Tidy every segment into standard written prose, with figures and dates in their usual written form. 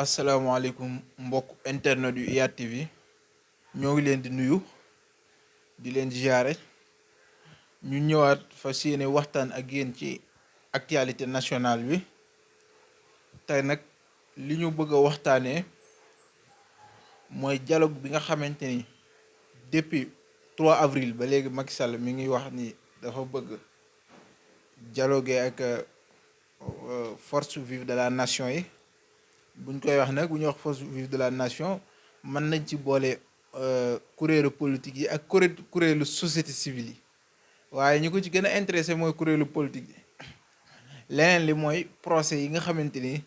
asalaamaaleykum mbokk internet yu IYAT TV ñoo ngi leen di nuyu di leen ziare ñu ñëwaat fas yéene waxtaan ak yéen ci actualité nationale bi tey nag li ñu bëgg a waxtaanee mooy dialogue bi nga xamante ni depuis 3 avril ba léegi Macky Sall mi ngi wax ni dafa bëgg dialoguer ak force vive de la nation yi. buñ koy wax nag bu ñuy wax force vive de la nation mën nañ ci boole kuréelu politique yi ak kuréelu société civile yi waaye ñu ko ci gën a intéressé mooy kuréelu politique yi leneen li mooy procès yi nga xamante ni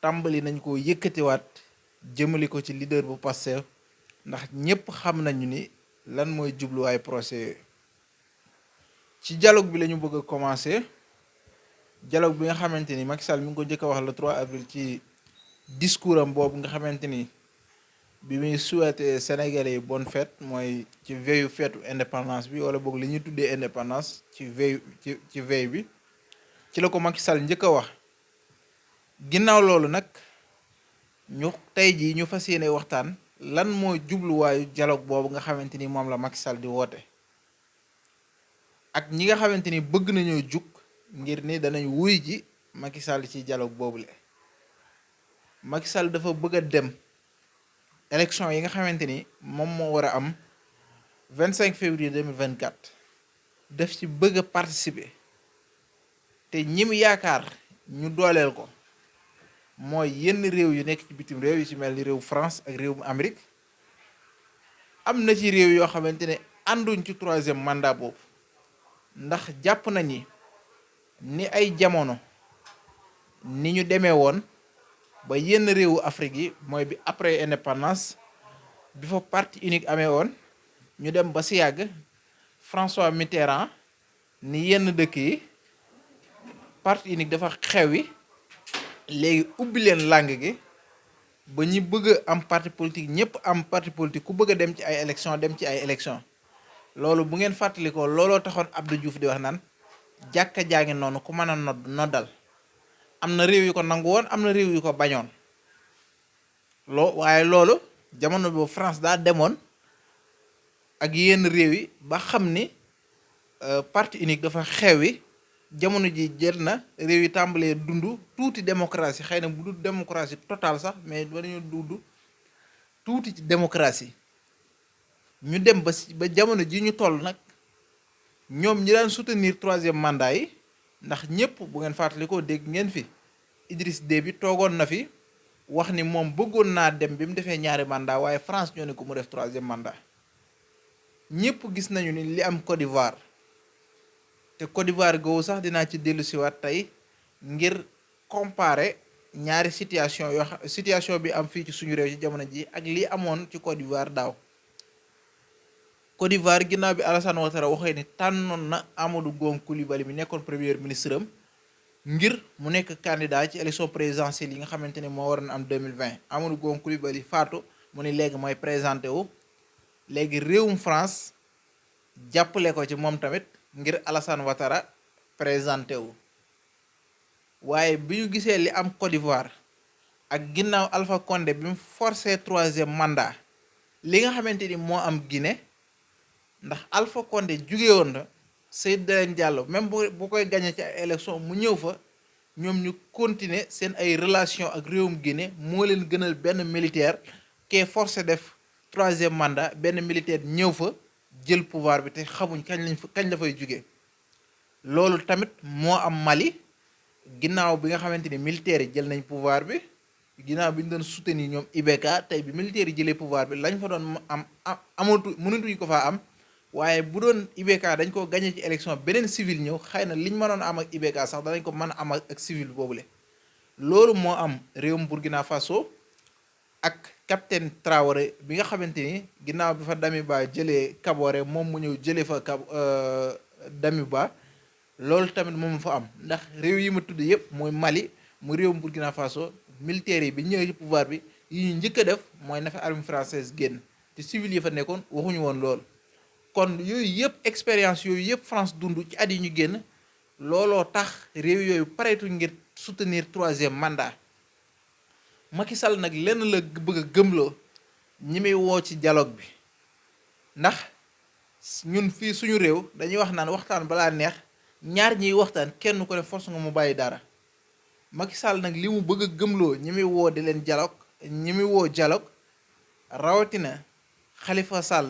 tàmbali nañ ko yëkkatiwaat jëmali ko ci leader bu Pastef ndax ñépp xam nañu ni lan mooy jubluwaay procès yooyu ci dialogue bi la ñu bëgg a commencer dialogue bi nga xamante ni Macky Sall mi ngi ko njëkk a wax le 3 avril ci discours am boobu nga xamante ni bi muy souhaité Sénégalais yi bonne fête mooy ci veillu feetu indépendance bi wala boog li ñuy tuddee indépendance ci veille ci veille bi ci la ko Macky Sall njëkk a wax ginnaaw loolu nag ñu tey jii ñu fas yéene waxtaan lan mooy jubluwaayu dialogue boobu nga xamante ni moom la Macky Sall di woote ak ñi nga xamante ni bëgg nañoo jug ngir ni danañ wuy ji Macky Sall ci dialogue boobule. Macky Sall dafa bëgg a dem élection yi nga xamante ni moom moo war a am 25 février 2024 def ci bëgg a participer te ñi mu yaakaar ñu dooleel ko mooy yenn réew yu nekk ci bitim réew yu ci mel ni réew France ak réewum Amérique am na ci réew yoo xamante ne ànduñ ci 3e mandat boobu ndax jàpp nañi ni ay jamono ni ñu demee woon. ba yenn réewu Afrique yi mooy bi après indépendance bi fa parti unique amee woon ñu dem ba si yàgg François Mitterrand ni yenn dëkk yi parti unique dafa xewi léegi ubbi leen langue gi ba ñi bëgg am parti politique ñëpp am parti politique ku bëgg a dem ci ay élection dem ci ay élection loolu bu ngeen fàttalikoo looloo taxoon Abdou Diouf di wax naan jàkka jaa ngi noonu ku mën a noddal am na réew yu ko nangu woon am na réew yu ko bañoon waaye loolu jamono boobu France daa demoon ak yenn réew yi ba xam ni parti unique dafa xewi jamono ji jël na réew yi tàmbalee dund tuuti démocratie xëy na bu dul démocratie totale sax mais dañoo dund tuuti ci démocratie ñu dem ba jamono ji ñu toll nag ñoom ñi daan soutenir 3e mandat yi ndax ñëpp bu ngeen fàttalikoo dégg ngeen fi Idriss Déby toogoon na fi wax ni moom bëggoon naa dem bi mu defee ñaari mandat waaye France ñoo ne ko mu def 3e mandat ñëpp gis nañu ni li am Côte d'Ivoire te Côte d'Ivoire googu sax dinaa ci dellu siwaat tey ngir comparer ñaari situation bi am fii ci suñu réew ci jamono ji ak li amoon ci Côte d'Ivoire daaw Côte d'Ivoire ginnaaw bi Alassane Ouattara waxee ni tànnoon na Amadou Gon Coulibaly mi nekkoon premier ministre am ngir mu nekk candidat ci élection présidentielle yi nga xamante ne moo waroon am 2020 Amadou Gon Coulibaly faatu mu ni léegi mooy présenté wu léegi réewum France jàppale ko ci moom tamit ngir Alassane Ouattara présenté wu waaye bi ñu gisee li am Côte d'Ivoire ak ginnaaw Alpha Condé bi mu forcé 3e mandat li nga xamante ni moo am Guinée ndax Alpha Condé jugee woon na Seydou Dalein Diallo même bu koy gagné ci ay élection mu ñëw fa ñoom ñu continuer seen ay relation ak réewum Guinée moo leen gënal benn militaire kee forcé def 3e mandat benn militaire ñëw fa jël pouvoir bi te xamuñ kañ la fay jugee loolu tamit moo am Mali ginnaaw bi nga xamante ni militaires yi jël nañ pouvoir bi ginnaaw bi ñu doon soutenir ñoom IBK tey bi militaires yi jëlee pouvoir bi lañ fa doon mënatuñ ko faa am waaye bu doon IBK dañ ko gagné ci élection beneen civil ñëw xëy na liñ mënoon am ak IBK sax danañ ko mën a am ak civil boobule loolu moo am réewum Burkina Faso ak capitaine Traoré bi nga xamante ni ginnaaw bi fa Damiba jëlee Kaboré moom mu ñëw jëlee fa Damiba loolu tamit moom fa am ndax réew yi ma tudd yëpp mooy Mali mu réewum Burkina Faso militaires yi bi ñëwee ci pouvoir bi yi ñu njëkk a def mooy na fa armée française génn te civil yi fa nekkoon waxuñu woon loolu kon yooyu yëpp expérience yooyu yëpp France dund ci at yi ñu génn looloo tax réew yooyu pareetu ngir soutenir 3e mandat Macky Sall nag lenn la bëgg a gëmloo ñi muy woo ci dialogue bi ndax ñun fii suñu réew dañuy wax naan waxtaan balaa neex ñaar ñiy waxtaan kenn ko ne force nga mu bàyyi dara. Macky Sall nag li mu bëgg a gëmloo ñi muy woo di leen dialogue ñi muy woo dialogue rawatina Khalifa Sall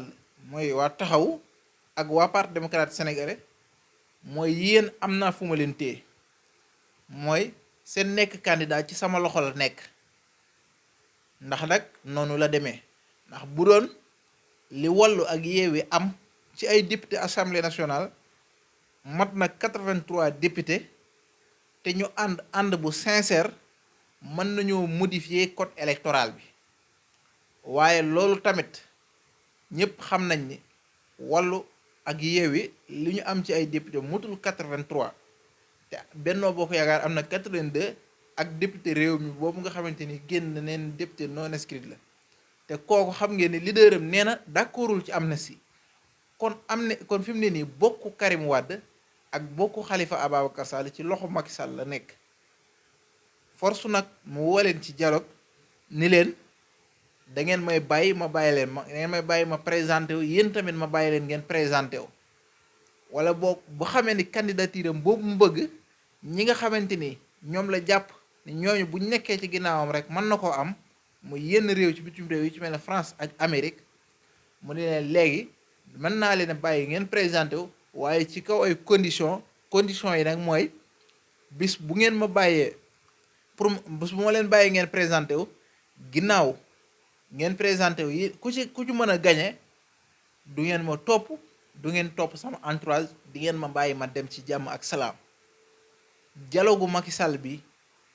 mooy waa taxaw ak waa parti démocrate sénégalais mooy yéen am naa fu ma leen téye mooy seen nekk candidat ci sama loxo la nekk. ndax nag noonu la demee ndax bu doon li Wallu ak Yewwi am ci ay député assemblée nationale mat na 83 députés te ñu ànd bu sincère mën nañoo modifier code électoral bi waaye loolu tamit ñëpp xam nañ ni Wallu ak Yewwi li ñu am ci ay député mutul 83 te Benno Bokk Yaakaar am na 82 ak député réew mi boobu nga xamante ni génn neen député non inscrit la te kooku xam ngeen ni leader am nee na d'accordul ci amnistie kon fi mu ne nii bokku Karim Wade ak bokku Khalifa Ababacar Sall ci loxo Macky Sall la nekk force nag mu woo leen ci dialogue ni leen da ngeen may bàyyi ma bàyyi leen da ngeen may bàyyi ma présenté wu yéen tamit ma bàyyi leen ngeen présenté wu wala boog bu xamee ni candidature am boobu mu bëgg ñi nga xamante ni ñoom la jàpp ni ñooñu buñ nekkee ci ginnaawam rek mën na koo am mu yenn réew ci bitim réew yi ci mel ne France ak Amérique mu ne leen léegi mën naa leen a bàyyi ngeen présenté wu waaye ci kaw ay conditions yi nag mooy bis bu ngeen ma bàyyee bis bu ma leen bàyyi ngeen présenté wu ginnaaw ngeen présenté wu yi ku ci mën a gañe du ngeen ma topp du ngeen topp sama entourage di ngeen ma bàyyi ma dem ci jàmm ak salaam. dialogu Macky Sall bi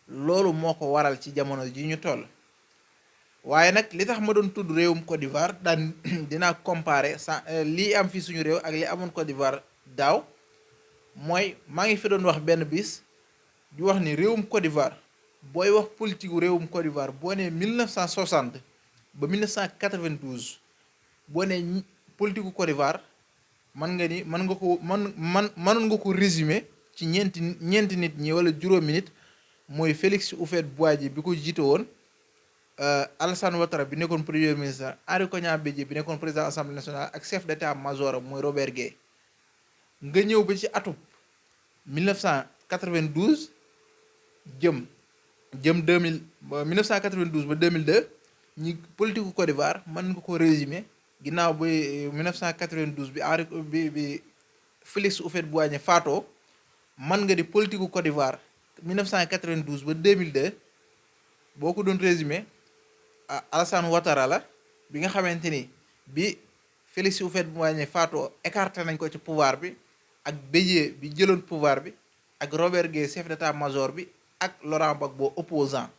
loolu moo ko waral ci jamono ji ñu toll waaye nag li tax ma doon tudd réewum Côte d'Ivoire daan dinaa comparer lii am fi suñu réew ak li amoon Côte d'Ivoire daaw mooy maa ngi fi doon wax benn bis di wax ni réewum Côte d'Ivoire booy wax politique gu réewum Côte d'Ivoire boo nee 1960 ba 1992 boo nee politique gu Côte d'Ivoire mënoon nga ko résumer ci ñeenti nit ñi wala juróomi nit mooy Félix Houphouët-Boigny bi ko jiite woon Alassane Ouattara bi nekkoon premier ministre Henri Konan Bédié bi nekkoon président assemblée nationale ak chef d'état-major mooy Robert Guèye nga ñëw ba ci atub 1992 jëm 2000 1992 ba 2002 ñi politique gu Côte d'Ivoire mën nga ko résumer ginnaaw ba 1992 bi Félix Houphouët-Boigny faatoo mën nga di politique gu Côte d'Ivoire 1992 ba 2002 boo ko doon résumé Alassane Ouattara la bi nga xamante ni bi Félix Houphouët-Boigny faatoo écarté nañ ko ci pouvoir bi ak Bédié bi jëloon pouvoir bi ak Robert Guèye chef d'état-major bi ak Laurent Gbagbo opposant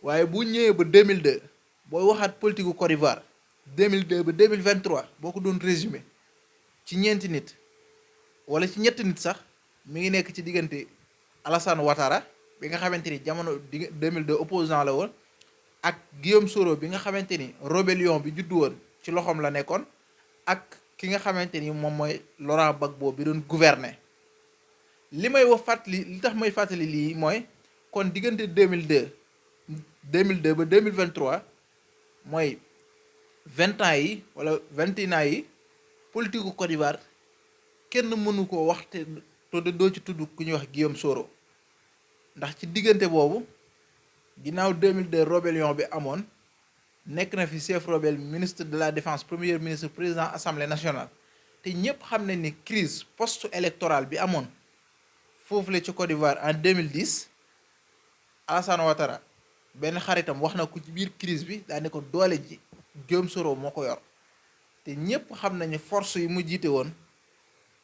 waaye bu ñëwee ba 2002 booy waxaat politique gu Côte d'Ivoire 2002 ba 2023 boo ko doon résumé ci ñeenti nit wala ci ñetti nit sax mi ngi nekk ci diggante Alassane Ouattara bi nga xamante ni jamono 2002 opposant la woon ak Guillaume Soro bi nga xamante ni rébellion bi juddu woon ci loxoom la nekkoon ak ki nga xamante ni moom mooy Laurent Gbagbo bi doon gouverner li may wax fàttali li tax may fàttali lii mooy kon diggante 2002 ba 2023 mooy 20 ans yi wala 21 ans yi politique gu Côte d'Ivoire kenn mënu koo wax te doo ci tudd ku ñuy wax Guillaume Soro ndax ci diggante boobu ginnaaw 2002 rébellion bi amoon nekk na fi chef rebelle ministre de la défense premier ministre président assemblée nationale te ñépp xam nañ ni crise post électorale bi amoon foofu la ci Côte d'Ivoire en 2010 Alassane Ouattara benn xaritam wax na ko ci biir crise bi daa ne ko doole ji Guillaume Soro moo ko yor te ñépp xam nañu force yi mu jiite woon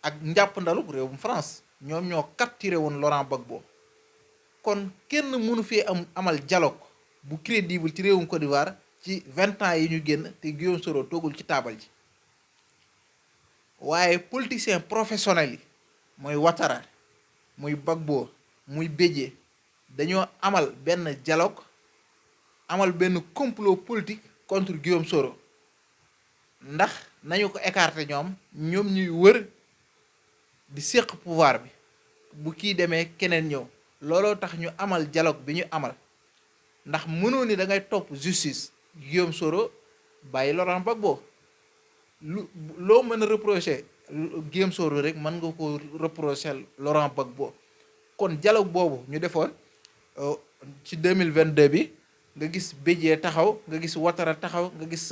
ak njàpp ndalu réewum France ñoom ñoo capturé woon Laurent Gbagbo kon kenn mënu fee amal dialogue bu crédible ci réewum Côte d'Ivoire ci 20 ans yi ñu génn te Guillaume Soro toogul ci taabal ji waaye politiciens professionnels yi mooy Ouattara muy Gbagbo muy Bédié dañoo amal benn dialogue amal benn complot politique contre Guillaume Soro ndax nañu ko écarté ñoom ñuy wër di séq pouvoir bi bu kii demee keneen ñëw looloo tax ñu amal dialogue bi ñu amal ndax mënoo ni da ngay topp justice Guillaume Soro bàyyi Laurent Gbagbo lu loo mën a reprocher Guillaume Soro rek mën nga ko reprocher Laurent Gbagbo. kon dialogue boobu ñu defoon ci 2022 bi nga gis Bédié taxaw nga gis Ouattara taxaw nga gis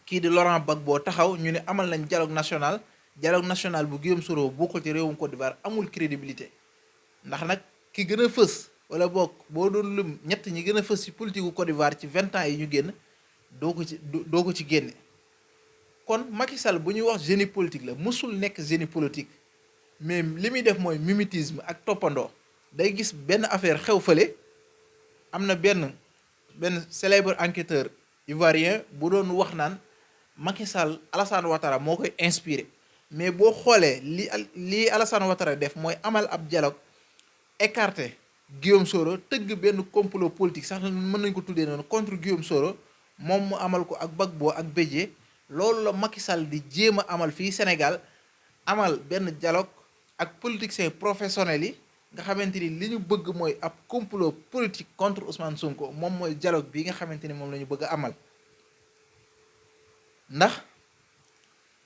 kii di Laurent Gbagbo taxaw ñu ne amal nañ dialogue national bu Guillaume Soro bokkul ci réewum Côte d'Ivoire amul crédibilité ndax nag ki gën a fës wala boog boo doon lum ñett ñi gën a fës ci politique gu Côte d'Ivoire ci 20 ans yi ñu génn doo ko ci génne. kon Macky Sall bu ñuy wax génie politique la mësul nekk génie politique mais li muy def mooy mimétisme ak toppandoo. day gis benn affaire xew fële am na benn célèbre enquêteur ivoirien bu doon wax naan Macky Sall Alassane Ouattara moo koy inspiré mais boo xoolee li Alassane Ouattara def mooy amal ab dialogue écarté Guillaume Soro tëgg benn complot politique sax mën nañ ko tuddee noonu contre Guillaume Soro moom mu amal ko ak Gbagbo ak Bédié loolu la Macky Sall di jéem a amal fii Sénégal amal benn dialogue ak politiciens professionnels yi nga xamante ni li ñu bëgg mooy ab complot politique contre Ousmane Sonko moom mooy dialogue bi nga xamante ni moom la ñu bëgg a amal ndax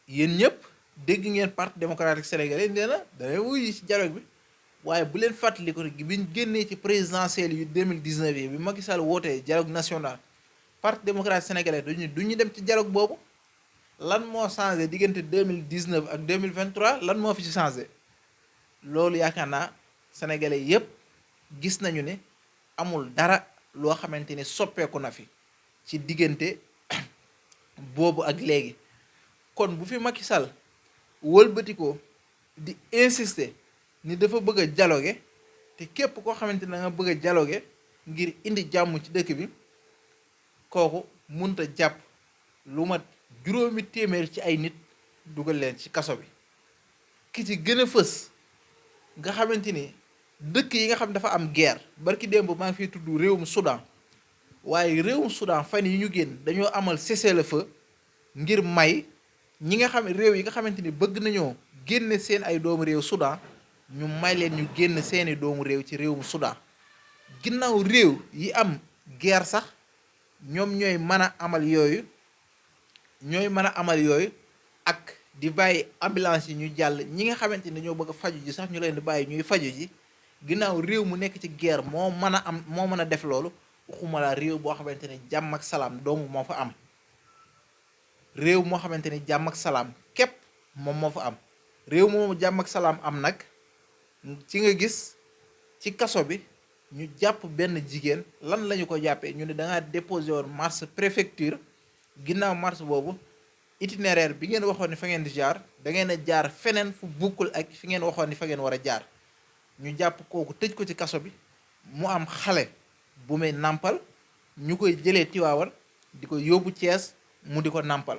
yéen ñëpp dégg ngeen parti démocratique sénégalais nee na dana wuyu ci dialogue bi waaye bu leen fàttali ko bi ñu génnee ci présidentielle yu 2019 yi bi Macky Sall wootee dialogue national parti démocratique sénégalais du ñu dem ci dialogue boobu lan moo changé diggante 2019 ak 2023 lan moo fi ci changé loolu yaakaar naa sénégalais yépp gis nañu ne amul dara loo xamante ni soppeeku na fi ci diggante boobu ak léegi kon bu fi Macky Sall wëlbati ko di insister ni dafa bëgg a dialoguer te képp koo xamante ne da nga bëgg a dialoguer ngir indi jàmm ci dëkk bi kooku munta jàpp lu mat juróomi téeméer ci ay nit dugal leen ci kaso bi ki ci gën a fës nga xamante ni dëkk yi nga xam dafa am guerre barki démb maa ngi fiy tudd réewum Soudan waaye réewum Soudan fan yi ñu génn dañoo amal cessez-le-feu ngir may ñi nga xam réew yi nga xamante ni bëgg nañoo génne seen ay doomu réew Soudan ñu may leen ñu génn seeni doomu réew ci réewum Soudan ginnaaw réew yi am guerre sax ñoom ñooy mën a amal yooyu ak di bàyyi ambulance yi ñu jàll ñi nga xamante ni dañoo bëgg a faju ji sax ñu leen di bàyyi ñuy faju ji ginnaaw réew mu nekk ci guerre moo mën a def loolu waxuma la réew boo xamante ni jàmm ak salaam doomu moo fa am réew moo xamante ni jàmm ak salaam képp moom moo fa am réew moomu jàmm ak salaam am nag ci nga gis ci kaso bi ñu jàpp benn jigéen lan lañu ko jàppee ñu ne da ngaa déposé woon marche préfecture ginnaaw marche boobu itinéraire bi ngeen waxoon ni fa ngeen di jaar da ngeen a jaar feneen fu bukkul ak fi ngeen waxoon ni fa ngeen war a jaar ñu jàpp kooku tëj ko ci kaso bi mu am xale bu muy nàmpal ñu koy jëlee Tiwaawan di ko yóbbu Thiès mu di ko nàmpal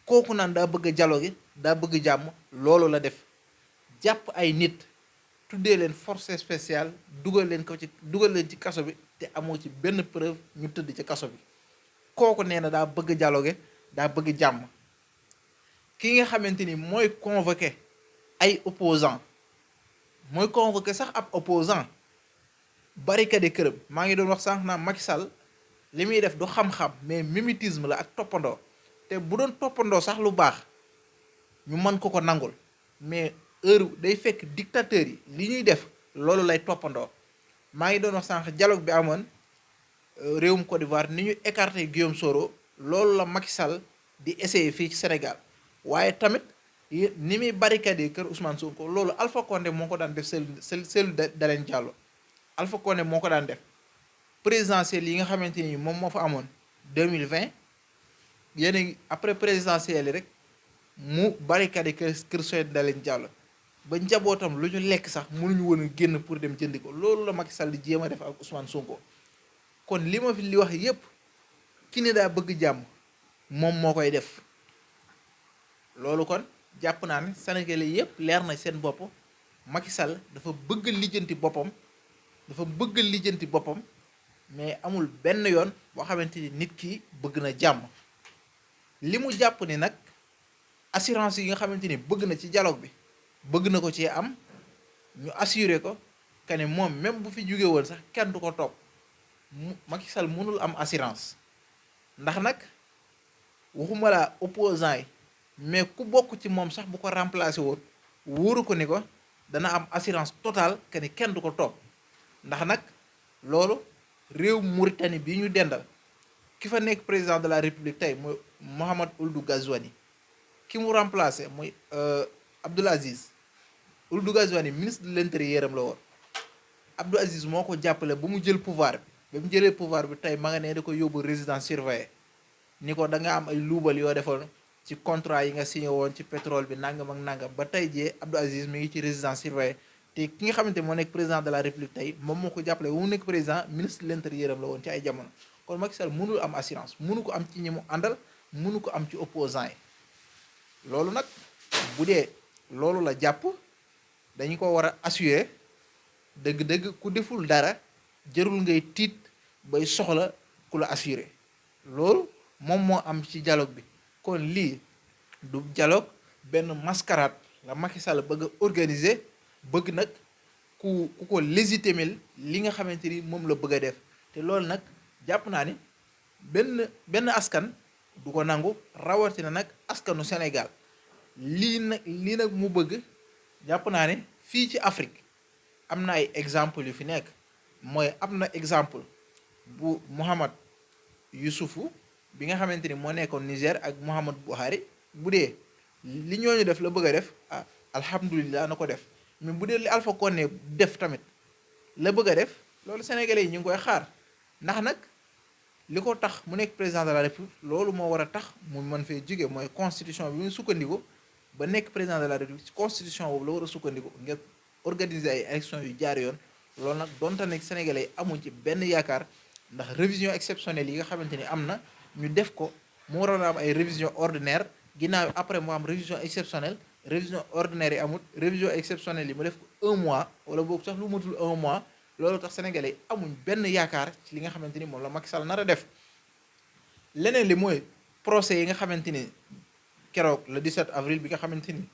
kooku naan daa bëgg a dialogue daa bëgg jàmm loolu la def jàpp ay nit tuddee leen force spéciale dugal leen ci kaso bi te amoo ci benn preuve ñu tëdd ci kaso bi kooku nee na daa bëgg dialogue daa bëgg jàmm ki nga xamante ni mooy convoqué ay opposant mooy convoqué sax ab opposant barricade këram maa ngi doon wax sànq naa Macky Sall li muy def du xam-xam mais mimétisme la ak toppandoo te bu doon toppandoo sax lu baax ñu mën ko nangul mais heure day fekk dictateurs yi li ñuy def loolu lay toppandoo maa ngi doon wax sànq dialogue bi amoon réewum Côte d'Ivoire ni ñu écarté Guillaume Soro loolu la Macky Sall di essayer fii ci Sénégal waaye tamit ni muy barricade kër Ousmane Sonko loolu Alpha Condé moo ko daan def Cellou Dalein Diallo Alpha Condé moo ko daan def présidentielle yi nga xamante ni moom moo fa amoon 2020 yéen après présidentielle yi rek mu barricade kër Cellou Dalein Diallo ba njabootam lu ñu lekk sax mënuñu woon a génn pour dem jëndi ko loolu la Macky Sall di jéem a def ak Ousmane Sonko kon li ma fi li wax yépp ki ne daa bëgg jàmm moom moo koy def loolu kon jàpp naa ne Sénégalais yépp leer na seen bopp Macky Sall dafa bëgg lijjanti boppam mais amul benn yoon boo xamante ni nit ki bëgg na jàmm li mu jàpp ni nag assurance yi nga xamante ni bëgg na ci dialogue bi bëgg na ko ci am ñu assuré ko que ne moom même bu fi jóge woon sax kenn du ko topp Macky Sall mënul am assurance ndax nag waxuma la opposant yi mais ku bokk ci moom sax bu ko remplacer woon wóoru ko ni ko dana am assurance totale que ni kenn du ko topp ndax nag loolu réew Mauritanie bi ñu dendal ki fa nekk président de la république tey mooy Mohamed Ould Ghazouani ki mu remplacé mooy Abdoul Aziz Ould Ghazouani ministre de l'intérieur am la woon Abdoul Aziz moo ko jàppale ba mu jël pouvoir bi ba mu jëlee pouvoir bi tey ma nga ne da ko yóbbu résidence surveillée ni ko da nga am ay luubal yoo defoon ci contrat yi nga signé woon ci pétrole bi nangam ak nangam ba tey jii Abdou Aziz mi ngi ci résidence surveillée te ki nga xamante moo nekk président de la république tey moom moo ko jàppale ba mu nekk président ministre de l'intérieur am la woon ci ay jamono kon Macky Sall mënul am assurance mënu ko am ci ñi mu àndal mënu ko am ci opposant yi loolu nag bu dee loolu la jàpp dañu ko war a assurer dëgg-dëgg ku deful dara jërul ngay tiit bay soxla ku la assurer loolu moom moo am ci dialogue bi kon lii du dialogue benn mascarade la Macky Sall bëgg a organiser bëgg nag ku ko légitimer li nga xamante ni moom la bëgg a def te loolu nag jàpp naa ni benn askan du ko nangu rawatina nag askanu Sénégal lii nag mu bëgg jàpp naa ne fii ci Afrique am na ay exemple yu fi nekk mooy am na exemple bu Mohamed Youssoufou bi nga xamante ni moo nekkoon Niger ak Muhammad Buhari bu dee li ñooñu def la bëgg a def ah alhamdulilah na ko def mais bu dee li Alpha Condé def tamit la bëgg a def loolu sénégalais yi ñu ngi koy xaar ndax nag li ko tax mu nekk président de la république loolu moo war a tax mu mën fee jóge mooy constitution bi mu sukkandiku ba nekk président de la république constitution boobu la war a sukkandiku ngir organiser ay élections yu jaar yoon loolu nag donte nekk sénégalais yi amuñ ci benn yaakaar ndax révision exceptionnelle yi nga xamante ni am na ñu def ko mu waroon a am ay révision ordinaire ginnaaw après mu am révision exceptionnelle révision ordinaire yi amut révision exceptionnelle yi mu def ko 1 mois wala boog sax lu matul 1 mois loolu tax sénégalais yi amuñ benn yaakaar ci li nga xamante ni moom la Macky Sall nar a def leneen li mooy procès yi nga xamante ni keroog le 17 avril bi nga xamante ni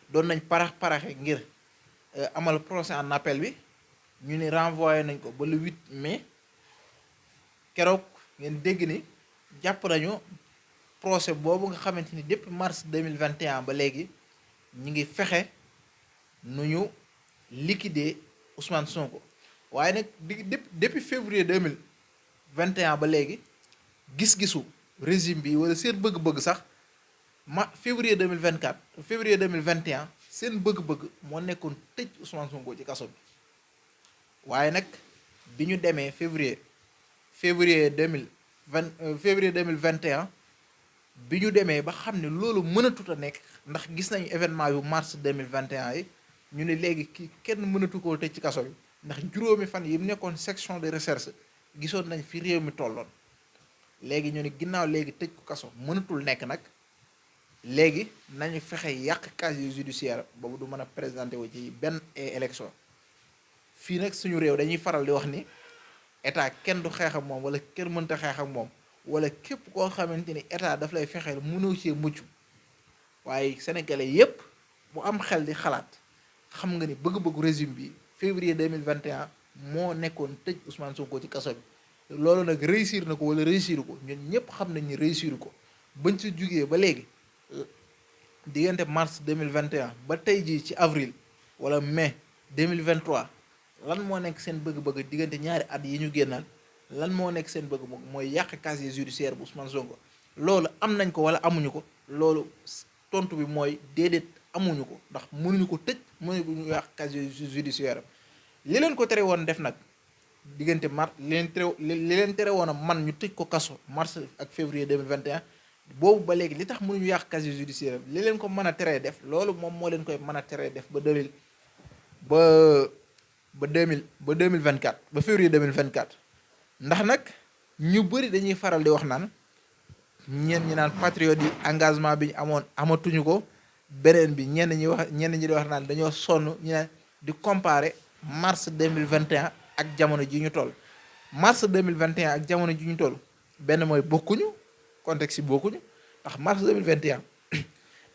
doon nañ paraxe ngir amal procès en appel bi ñu ni renvoyé nañ ko ba le 8 mai keroog ngeen dégg ni jàpp nañu procès boobu nga xamante ni depuis mars 2021 ba léegi ñi ngi fexe nu ñu liquider Ousmane Sonko waaye nag depuis février 2021 ba léegi gis-gisu régime bi wala seen bëgg-bëgg sax février 2024 février 2021 seen bëgg-bëgg moo nekkoon tëj Ousmane Sonko ci kaso bi waaye nag bi ñu demee février 2021 bi ñu demee ba xam ne loolu mënatut a nekk ndax gis nañu événement yu mars 2021 yi ñu ne léegi kii kenn mënatu koo tëj ci kaso bi ndax juróomi fan yi mu nekkoon section de recherche gisoon nañ fi réew mi tolloon léegi ñu ne ginnaaw léegi tëj ko kaso mënatul nekk nag léegi nañu fexe yàq casier judiciaire boobu du mën a présenté wu ci benn élection fii nag suñu réew dañuy faral di wax ni état kenn du xeex ak moom wala kenn mënta xeex ak moom wala képp koo xamante ni état daf lay fexeel mënoo cee mucc waaye sénégalais yépp bu am xel di xalaat xam nga ni bëgg-bëggu régime bi février 2021 moo nekkoon tëj Ousmane Sonko ci kaso bi loolu nag réussir na ko wala réussir ko ñun ñëpp xam nañ ni réussir ko bañ ci jugee ba léegi diggante mars 2021 ba tey jii ci avril wala mai 2023 lan moo nekk seen bëgg-bëgg diggante ñaari at yi ñu génnal lan moo nekk seen bëgg-bëgg mooy yàq casier judiciaire bu Ousmane Sonko loolu am nañ ko wala amuñu ko loolu tontu bi mooy déedéet amuñu ko ndax mënuñu ko tëj mënuñu yàq casier judiciaire li leen ko tere woon def nag diggante mars li leen tere woon a man ñu tëj ko kaso mars ak février 2021 boobu ba léegi li tax mënuñu yàq casier judiciaire li leen ko mën a teree def loolu moom moo leen koy mën a teree def ba 2024 ba février 2024 ndax nag ñu bëri dañuy faral di wax naan ñenn ñi naan patriote yi engagement bi ñu amoon amatuñu ko beneen bi ñenn ñi di wax naan dañoo sonn ñu naan di comparer mars 2021 ak jamono ji ñu toll mars 2021 ak jamono ji ñu toll benn mooy bokkuñu contexte yi bokkuñu ndax mars 2021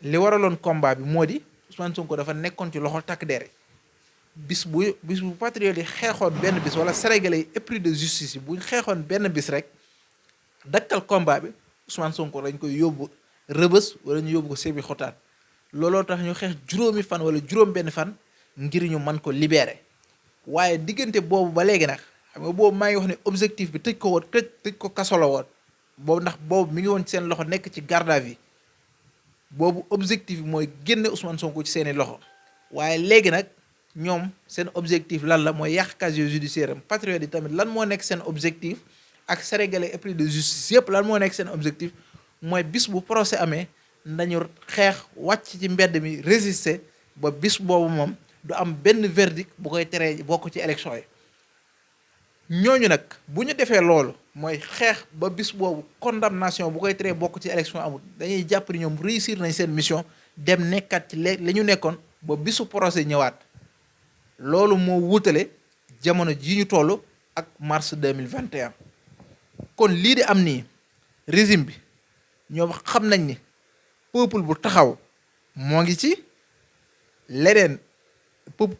li waraloon combat bi moo di Ousmane Sonko dafa nekkoon ci loxo takk der bis bu patriote yi xeexoon benn bis wala sénégalais yi épris de justice yi buñ xeexoon benn bis rek dakkal combat bi Ousmane Sonko dañ koy yóbbu rëbës wala ñu yóbbu ko sébi xotaan looloo tax ñu xeex juróomi fan wala juróom benn fan ngir ñu mën ko libérer waaye diggante boobu ba léegi nag xam nga boobu maa ngi wax ne objectif bi tëj ko woon tëj ko kaso la woon boobu ndax boobu mi ngi woon ci seen loxo nekk ci garde à vue boobu objectif bi mooy génne Ousmane Sonko ci seeni loxo waaye léegi nag ñoom seen objectif lan la mooy yàq casier judiciaire am patriote yi tamit lan moo nekk seen objectif ak sénégalais épris de justice yëpp lan moo nekk seen objectif mooy bis bu procès amee nañu xeex wàcc ci mbedd mi résister ba bis boobu moom du am benn verdict bu koy teree bokk ci élection yi ñooñu nag bu ñu defee loolu mooy xeex ba bis boobu condamnation bu koy teree bokk ci élection amul dañuy jàpp ni ñoom réussir nañ seen mission dem nekkat ci la ñu nekkoon ba bisu procès ñëwaat loolu moo wutale jamono ji ñu toll ak mars 2021 kon lii di am nii régime bi ñoom xam nañ ni peuple bu taxaw moo ngi ci leneen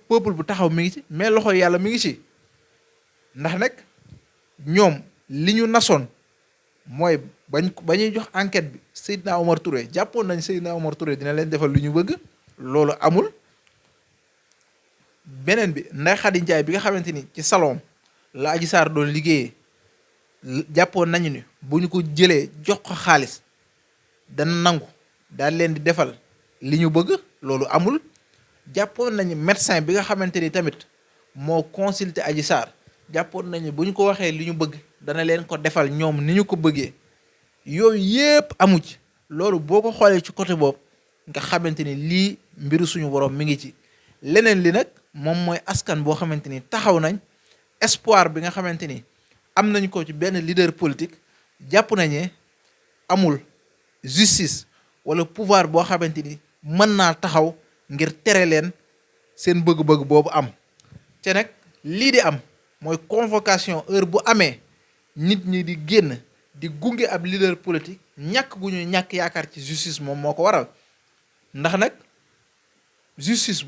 peuple bu taxaw mi ngi ci mais loxo yàlla mi ngi ci ndax nag ñoom li ñu nasoon mooy ba ñuy jox enquête bi Seydina Omar Touré jàppoon nañ Seydina Omar Touré dina leen defal lu ñu bëgg loolu amul beneen bi Ndeye Khady Ndiaye bi nga xamante ni ci salon la Adji Sarr doon liggéeyee jàppoon nañu ni bu ñu ko jëlee jox ko xaalis dana nangu daal leen di defal li ñu bëgg loolu amul jàppoon nañu médecin bi nga xamante ni tamit moo consulté Adji Sarr jàppoon nañu bu ñu ko waxee li ñu bëgg dana leen ko defal ñoom ni ñu ko bëggee yooyu yépp amu ci loolu boo ko xoolee ci côté boobu nga xamante ni lii mbiru suñu borom mi ngi ci leneen li nag moom mooy askan boo xamante ni taxaw nañ espoir bi nga xamante ni am nañ ko ci benn leader politique jàpp nañu amul justice wala pouvoir boo xamante ni mën naa taxaw ngir tere leen seen bëgg-bëgg boobu am te nag lii di am mooy convocation heure bu amee nit ñi di génn di gunge ab leader politique ñàkk gu ñu ñàkk yaakaar ci justice moom moo ko waral ndax nag justice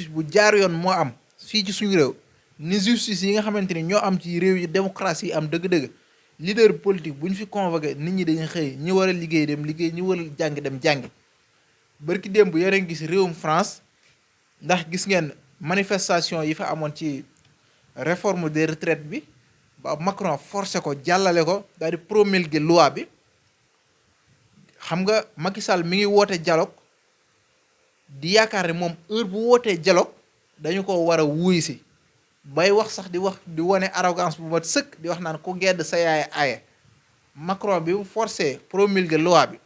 bu jaar yoon moo am fii ci suñu réew ni justice yi nga xamante ni ñoo am ci réew yi démocratie yi am dëgg-dëgg leader politique bu ñu fi convoqué nit ñi dañuy xëy ñi war a liggéey dem liggéey ñi war a jàng dem jàngi bërki démb yéen a ngi gis réewum France ndax gis ngeen manifestation yi fa amoon ci réforme des retraites bi ba Macron forcé ko jàllale ko daal di promulguer loi bi xam nga Macky Sall mi ngi woote dialogue di yaakaar ne moom heure bu wootee dialogue dañu ko war a wuy si bay wax sax di wane arrogance bu mat sëkk di wax naan ku gedd sa yaay aaye Macron bi mu forcé promulguer loi bi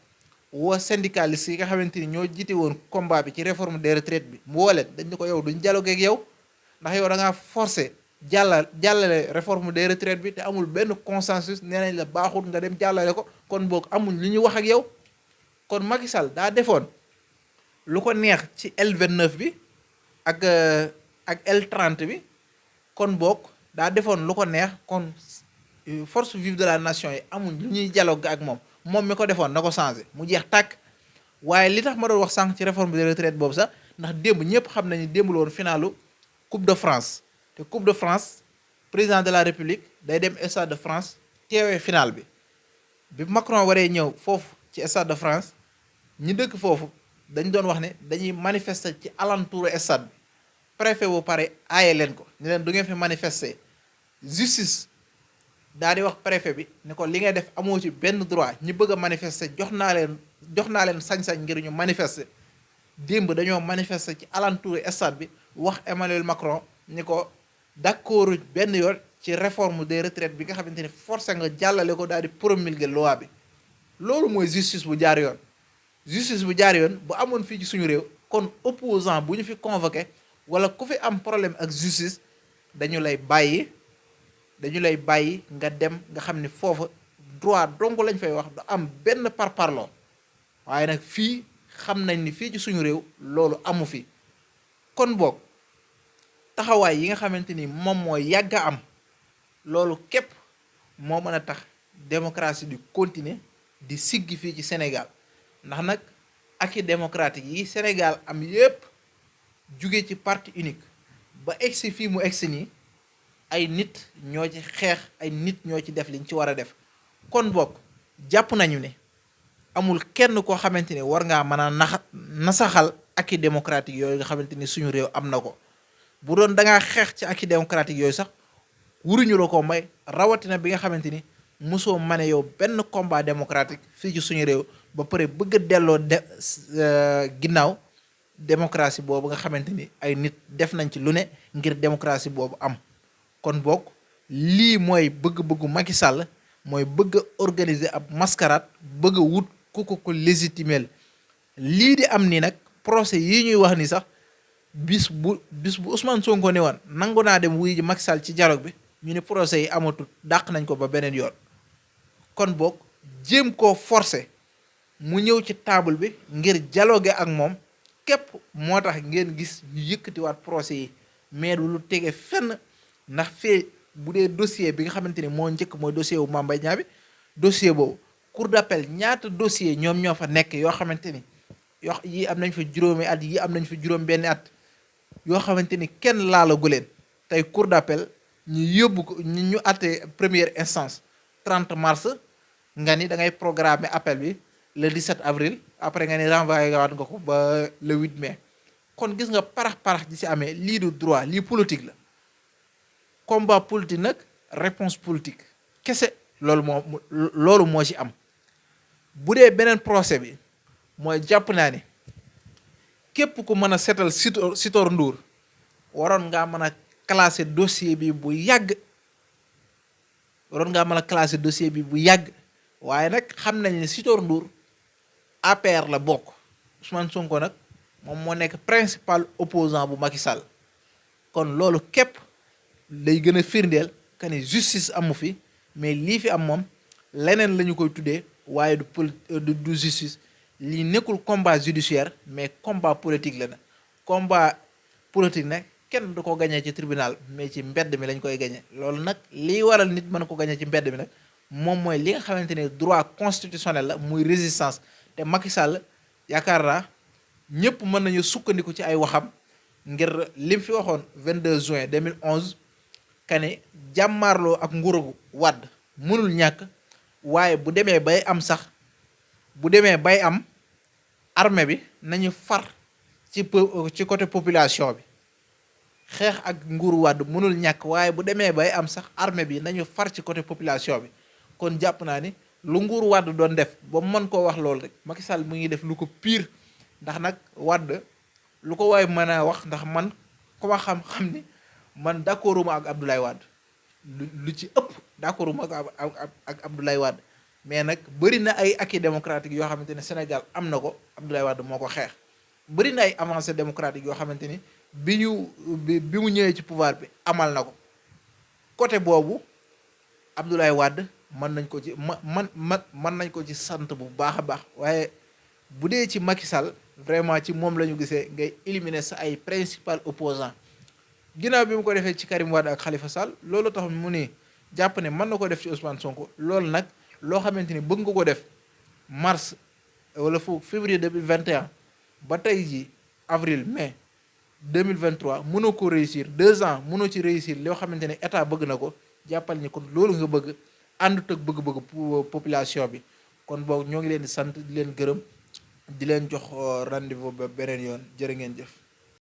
woo syndicaliste yi nga xamante ni ñoo jiite woon combat bi ci réforme des retraites bi mu woo leen dañ ne ko yow duñ dialogue ak yow ndax yow da ngaa forcé jàllale réforme des retraites bi te amul benn consensus nee nañ la baaxul nga dem jàllale ko kon boog amuñ li ñuy wax ak yow kon Macky Sall daa defoon lu ko neex ci L29 bi ak L30 bi kon boog daa defoon lu ko neex kon force vive de la nation yi amuñ lu ñuy dialogue ak moom mi ko defoon na ko changé mu jeex tàkk waaye li tax ma doon wax sànq ci réforme des retraites boobu sax ndax démb ñëpp xam nañu démb la woon finalu Coupe de France te Coupe de France président de la République day dem Stade de France teewee final bi Macron waree ñëw foofu ci Stade de France ñi dëkk foofu dañ doon wax ne dañuy manifester ci alentour stade bi préfet bu pare aaye leen ko ni leen du ngeen fi manifester justice daal di wax préfet bi ne ko li ngay def amoo ci benn droit ñi bëgg a manifester jox naa leen sañ-sañ ngir ñu manifester démb dañoo manifester ci alentour stade bi wax Emmanuel Macron ni ko d'accord benn yoon ci réforme des retraites bi nga xamante ni forcé nga jàllale ko daal di promulguer loi bi loolu mooy justice bu jaar yoon justice bu jaar yoon bu amoon fii ci suñu réew kon opposant bu ñu fi convoqué wala ku fi am problème ak justice dañu lay bàyyi nga dem nga xam ni foofa droit dong lañ fay wax du am benn parparloo waaye nag fii xam nañ ni fii ci suñu réew loolu amu fi kon boog taxawaay yi nga xamante ni moom mooy yàgg a am loolu képp moo mën a tax démocratie di continuer di siggi fii ci Sénégal ndax nag acquis démocratique yi Sénégal am yépp jóge ci parti unique ba egsi fii mu egsi nii ay nit ñoo ci xeex, ay nit ñoo ci def liñ ci war a def. kon bokk jàpp nañu ne amul kenn koo xamante ni war ngaa mën a nasaxal acquis démocratique yooyu nga xamante ni suñu réew am na ko. bu doon da ngaa xeex ci acquis démocratique yooyu sax wuruñu la ko may, rawatina bi nga xamante ni mosoo mane yow benn combat démocratique fii ci suñu réew ba pare bëgg a delloo ginnaaw démocratie boobu nga xamante ni ay nit def nañ ci lu ne ngir démocratie boobu am. kon bokk lii mooy bëgg-bëggu Macky Sall, mooy bëgg a organiser ab mascarade, bëgg a wut ku ko légitimer. lii di am nii nag procès yi ñuy wax ni sax bis bu Ousmane Sonko ne woon nangu naa dem wuy ji Macky Sall ci dialogue bi, ñu ne procès yi amatul, dàq nañ ko ba beneen yoon. kon boog jéem koo forcer mu ñëw ci table bi ngir dialoguer ak moom képp moo tax ngeen gis ñu yëkkatiwaat procès yi, mais lu tege fenn. ndax fee bu dee dossier bi nga xamante ni moo njëkk mooy dossier wu Mame Mbaye Niang bi, dossier boobu cour d'appel ñaata dossier ñoom ñoo fa nekk yoo xamante ni yii am nañ fa juróomi at, yii am nañ fa juróom benni at, yoo xamante ni kenn laalagu leen. tey cour d'appel ñu yóbbu ko ñu àtte première instance 30 mars, nga ni da ngay programmer appel bi le 17 avril, après nga ni renvoyé waat nga ko ba le 8 mai. kon gis nga parax di ci amee, lii du droit, lii politique la. combat politique nag réponse politique kese loolu moo ci am. bu dee beneen procès bi mooy jàpp naa ni képp ku mën a seetal Sitor Ndour waroon ngaa mën a classer dossier bi bu yàgg, waaye nag xam nañ ne Sitor Ndour APR la bokk. Ousmane Sonko nag moom moo nekk principal opposant bu Macky Sall. kon loolu képp day gën a firndeel que ne justice amu fi, mais lii fi am moom leneen la ñu koy tuddee, waaye du justice. lii nekkul combat judiciaire mais combat politique la na. combat politique nag kenn du ko gañee ci tribunal, mais ci mbedd mi lañ koy gañee. loolu nag liy waral nit mën ko gañee ci mbedd mi nag moom mooy li nga xamante ne droit constitutionnel la, muy résistance. te Macky Sall yaakaar naa ñëpp mën nañu sukkandiku ci ay waxam ngir lim fi waxoon 22 juin 2011 kane jàmmaarloo ak nguuru Wàdd mënul ñàkk, waaye bu demee bay am sax, bu demee bay am armée bi nañu far ci côté population bi. xeex ak nguuru Wàdd mënul ñàkk, waaye bu demee bay am sax armée bi nañu far ci côté population bi. kon jàpp naa ni lu nguuru Wàdd doon def ba mën koo wax loolu rek, Macky Sall mu ngi def lu ko pire. ndax nag Wàdd lu ko waay mën a wax, ndax man ku ma xam ni man d'accorduma ak Abdoulaye Wade, lu ci ëpp d'accorduma ak Abdoulaye Wade. mais nag bëri na ay acquis démocratique yoo xamante ne Sénégal am na ko, Abdoulaye Wade moo ko xeex. bëri na ay avancées démocratiques yoo xamante ni bi mu ñëwee ci pouvoir bi amal na ko. côté boobu Abdoulaye Wade mën nañ ko ci mën nañ ko ci sant bu baax a baax. waaye bu dee ci Macky Sall vraiment ci moom la ñu gisee ngay éliminer sa ay principal opposant ginnaaw bi mu ko defee ci Karim Wade ak Khalifa Sall, loolu tax mu ni jàpp ne mën na ko def ci Ousmane Sonko. loolu nag loo xamante ni bëgg nga ko def mars wala février 2021 ba tey ji avril mai 2023 mënoo ko réussir, 2 ans mënoo ci réussir loo xamante ne état bëgg na ko. jàppal ni kon loolu nga bëgg àndut ak bëgg-bëgg population bi. kon boog ñoo ngi leen di sant, di leen gërëm, di leen jox rendez-vous ba beneen yoon. jërë ngeen jëf.